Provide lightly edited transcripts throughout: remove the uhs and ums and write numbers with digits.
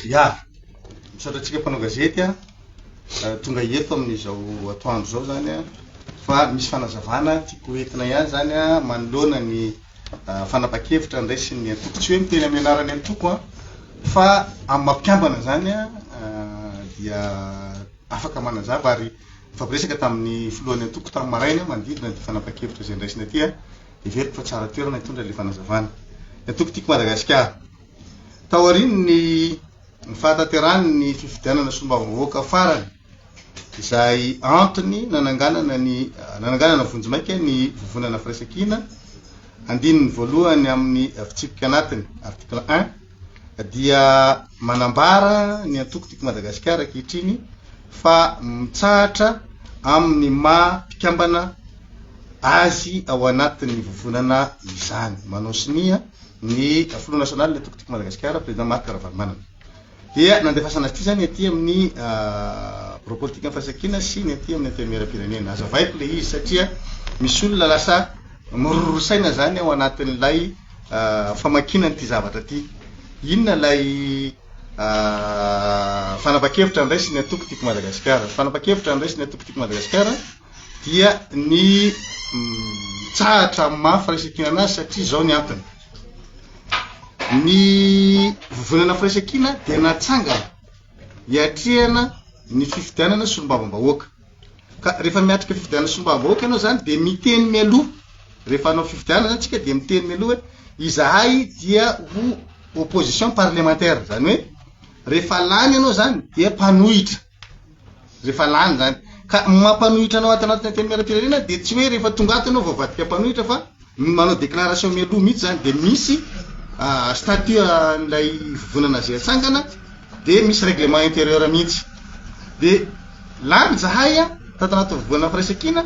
Ya, misaotra antsika mpanao gazety a, tonga eto amin'izao atoandro izao zany a, fa misy fanazavana tiako hoentina ihany zany a, manoloana ny fanapahan-kevitra ndraisin'ny antoko, tsy hoe miteny amin'ny anaran'ny antoko a, fa amin'ny maha mpikambana zany a, dia afaka manazava ary nifampiresaka tamin'ny filohan'ny antoko tamin'ny maraina manodidina ity fanapahan-kevitra izay ndraisina ity a, heveriko fa tsara toerana hitondra ilay fanazavana. Ny antoko Tiako Madagasikara. Taorian'ny ny fahatanterahan'ny fifidianana solombavambahoaka farany izay antony nananganana ny nananganana vonjimaika ny vovonana firaisankina, andininy voalohany amin'ny fitsipika anatiny, article un, dia manambara ny antoko Tiako Madagasikara ankehitriny fa mitsahatra amin'ny maha mpikambana azy ao anatin'ny vovonana izany. Manao sonia ny filoha nasionalin'ny antoko Tiako Madagasikara, Président Marc Ravalomanana. Dia nandefasana azy ity izany aty amin'ny birao politikan'ny Firaisankina sy ny aty amin'ny Antenimierampirenena. Hazavaiko ilay izy satria misy olona lasa miroro saina izany ao anatin'ilay famakiana an'ity zavatra ity. Inona ilay fanapahan-kevitra niraisin'ny antoko Tiako Madagasikara? Ny fanapahan-kevitra niraisin'ny antoko Tiako Madagasikara dia ny mitsahatra amin'ny maha firaisankinana azy satria izao ny antony. Ny vovonana firaisankina dia natsangana hiatrehana ny fifidianana solombavambahoaka. Ka rehefa miatrika fifidianana solombavambahoaka ianao izany dia miteny mialoha, rehefa hanao fifidianana izany tsika dia miteny mialoha hoe izahay dia ho opposition parlementaire, izany hoe rehefa lany ianao izany dia mpanohitra. Rehefa lany izany. Ka ny maha mpanohitra anao ato anatin'ny Antenimierampirenena dia tsy hoe rehefa tonga ato ianao vao avadika mpanohitra fa manao déclaration mialoha mihitsy izany dia misy statut an'ilay vovonana izay atsangana dia misy règlement intérieur mihitsy. Dia lany izahay tato anatin'ny vovonana firaisankina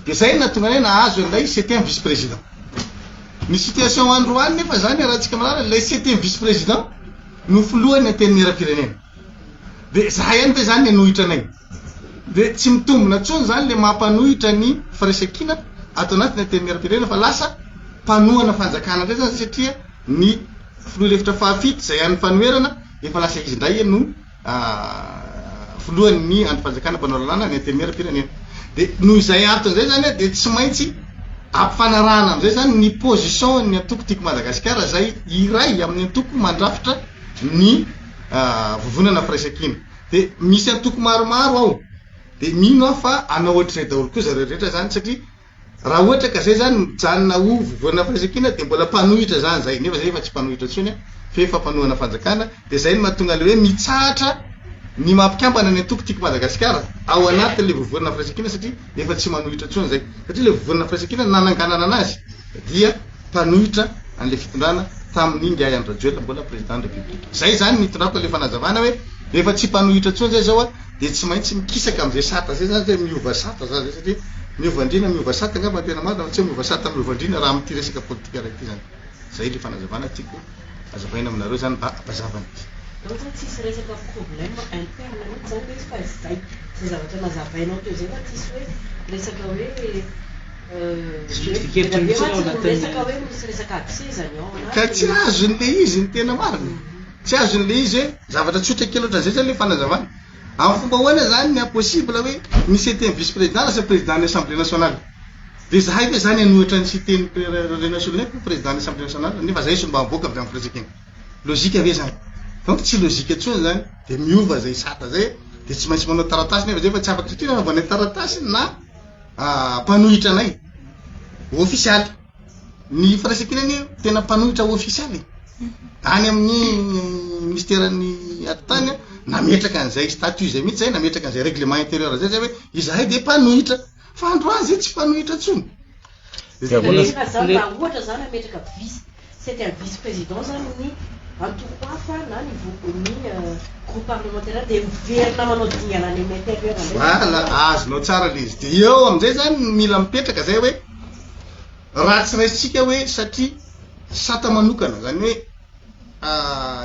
dia izay no nahatonga anay nahazo an'ilay septième vice président. Ny situation androany nefa izany arahantsika mahalala ilay septième vice président no filohan'ny Antenimierampirenena. Dia zahay ihany ve zany ny hanohitra anay? Dia tsy mitombina intsony zany le maha mpanohitra ny firaisankina ato anatin'ny antenimierampirenena fa lasa mpanohana fanjakana indray zany satria ny filoha lefitra fahafito izay an'ny fanoherana efa lasa izy indray no filohan'ny andrim-panjakana mpanao lalàna ny antenimierampirenena. Dia noho izay antony izay zany dia tsy maintsy ampifanarahana amin'izay zany ny position ny antoko Tiako Madagasikara izay iray amin'ny antoko mandrafitra ny vovonana firaisankina. Dia misy antoko maromaro ao. Dia mino aho fa hanao ohatr'izay daholo koa zareo rehetra izany satria raha ohatra ka zay izany mijanona ho vovonana firaisankina dia mbola mpanohitra izany zay. Nefa zay efa tsy mpanohitra intsony fa efa mpanohana fanjakana. Dia izay no mahatonga an'ilay hoe mitsahatra ny maha mpikambana ny antoko Tiako Madagasikara ao anatin'ilay vovonana firaisankina satria efa tsy manohitra intsony izay. Satria ilay vovonana firaisankina nananganana anazy dia mpanohitra an'ilay fitondrana tamin'ny ingahy Andry Rajoelina mbola président ny République. Izay izany nitondrako an'ilay fanazavana hoe rehefa tsy mpanohitra intsony izay izao dia tsy maintsy mikisaka amin'izay sata izay izany izay miova sata izany izay satria miova andriana miova sata angamba ny tena marina fa tsy hoe miova sata miova andriana raha amin'ity resaka politika iray ity izany. Izay ilay fanazavana tiako hazavaina aminareo izany mba hampazava ny izy. Donc zany tsisy resaka problème interne mihitsy zany ilay izy fa izay izay zavatra nazavainao teo izay fa tsisy hoe resaka hoe Fivorian-kevitra mihitsy ao anatin'ny. Resaka hoe misy resaka ady seza ny ao Ka tsy azon'ilay izy ny tena marina. Tsy azon'ilay izy hoe zavatra tsotra kely ohatran'izay zany ilay fanazavana. Amin'ny fomba ahoana zany ny impossible hoe ny CT vice président lasa président ny assemblée nationale. Dia zahay ve zany hanohitra ny CT ny Randrianasoloniaiko président ny assemblée nationale nefa zahay solombavambahoaka avy amin'ny firaisankina. Logique ve zany? Donc tsy logique intsony zany. Dia miova zay sata zay dia tsy maintsy manao taratasy nefa zay fa tsy afaka satria nanaovanay taratasy na mpanohitra anay ofisialy. Ny firaisankina anie tena mpanohitra ofisialy e. Any amin'ny ministeran'ny atitany nametraka an'izay statut izay mihitsy zay, nametraka an'izay règlement intérieur zay zay hoe izahay dia mpanohitra. Fa androany zay tsy mpanohitra intsony. Rehefa zany raha ohatra zany hametraka vice C'était un vice président zany ny antoko hafa na ny ny groupe parlementaire dia miverina manao dingana any amin'ny intérieur indray. Voilà, azonao tsara ilay izy. Dia eo amin'izay zany no mila mipetraka zay hoe raha tsy raisintsika hoe satria sata manokana, zany hoe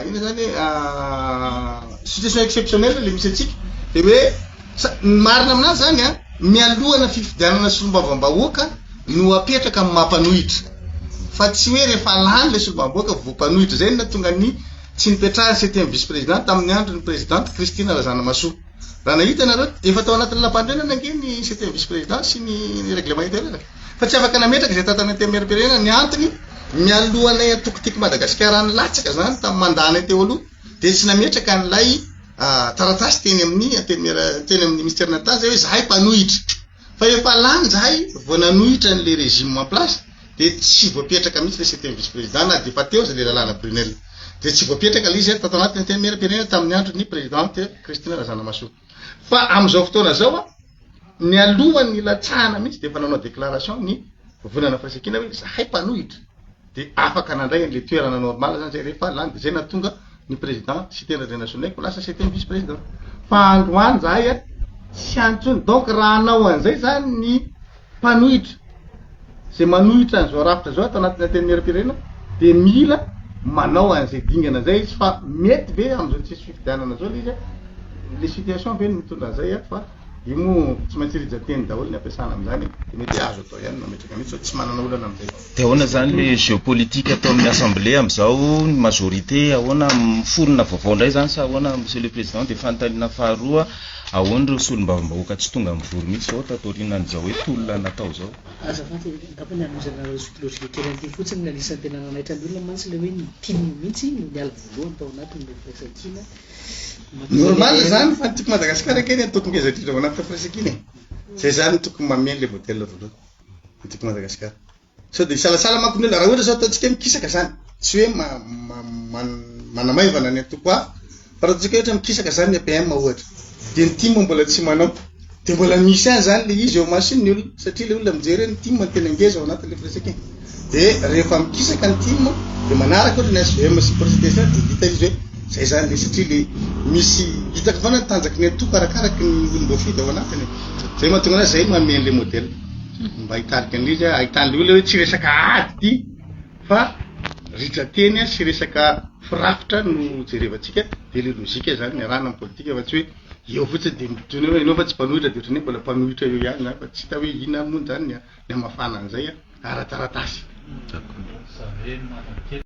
inona zany hoe situation exceptionnelle le misy antsika, dia hoe sa- ny marina aminazy zany an, mialohana fifidianana solombavambahoaka no apetraka amin'ny maha mpanohitra, fa tsy hoe rehefa lany le solombavambahoaka vao mpanohitra, zay no nahatonga ny. Tsy nipetrahan'ny septième vice président tamin'ny andron'ny présidente Christine Razanamahasoa. Raha nahita ianareo, efa tao anatin'ny lalàmpanorenana ange ny septième vice président sy ny règlement intérieur e. Fa tsy afaka nametraka izay tantan'ny Antenimierampirenena ny antony, mialohanay antoko Tiako Madagasikara nilatsaka izany tamin'ny mandat-nay teo aloha dia tsy nametraka an'ilay taratasy teny amin'ny Antenimiera, teny amin'ny minisiteran'ny Atitany izay hoe izahay mpanohitra. Fa efa lany izahay vao nanohitra an'ilay régime en place dia tsy voapetraka mihitsy ilay septième vice président na dia efa teo aza ilay lalàna Brunelle. Dia tsy voapetraka ilay izy tato anatin'ny Antenimierampirenena tamin'ny andron'ny présidente Christine Razanamahasoa. Fa amin'izao fotoana izao, nialohan'ny nilatsahana mihitsy dia efa nanao déclaration ny Vovonana Firaisankina hoe izahay mpanohitra. Dia afaka nandray an'ilay toerana normal zany zay rehefa lany dia zay nahatonga ny président Siteny Randrianasoloniaiko ho lasa septième vice président. Fa androany zahay a tsy any intsony donc raha hanao an'izay zany ny mpanohitra zay manohitra an'izao rafitra zao ato anatin'ny antenimierampirenena dia mila manao an'izay dingana zay izy fa mety ve amin'izao tsisy fifidianana zao le izy a le situation ve no mitondra an'izay a fa Io moa tsy maintsy rijan-teny daholo ny ampiasana amin'izany e! Dia mety hoe azo atao ihany ny mametraka mihitsy fa tsy manana olana amin'izay. Dia ahoana izany le géopolitique atao amin'ny assemblée amin'izao, ny majorité ahoana, miforona vaovao indray izany sa ahoana Monsieur le Président? Dia fanontaniana faharoa, ahoana ireo solombavambahoaka tsy tonga mivory mihitsy izao tato aorianan'izao hoe tolona natao izao? Azafady, angamba ny hanomezana logique kely an'ity fotsiny, ny anisan'ny tena nanaitra ny olona mantsy ilay hoe ny tim mihitsy no niala voalohany tao anatin'ilay firaisankina. Normal zany fa ny tiako Madagascar ange ny antoko ngeza indrindra ao anatin'ny firaisankina e. Zay zany no tokony manome an'ilay modèle voalohany. Ny tiako Madagascar. Sao dia hisalasala manko ny olona raha ohatra zao ataontsika hoe mikisaka zany. Tsy hoe manamaivana ny antoko hafa fa raha ataontsika ohatra mikisaka zany ny APM ohatra. Dia ny tim mbola tsy manao. Dia mbola misy ihany zany le izy eo imasony ny olona satria le olona mijery hoe ny tim no tena ngeza ao anatin'le firaisankina. Dia rehefa mikisaka ny tim dia manaraka ohatra ny HVM sy procds dia hita izy hoe zay zany le satria le misy hitako foana ny tanjaky ny antoko arakaraky ny olom-boafidy ao anatiny e. Zay mahatonga anazy zay manome an'le modèle mba hitarika an'le izy ahitan'le olona hoe tsy resaka ady ity fa rijan-teny sy resaka firafitra no jerevantsika dia le logique zany ny arahana amin'ny politika fa tsy hoe Eo fotsiny dia midona eo ianao fa tsy mpanohitra dia ohatran'ny hoe mbola mpanohitra eo ihany zany fa tsy hita hoe inona ary moa zany ny hamafana an'izay ara-taratasy.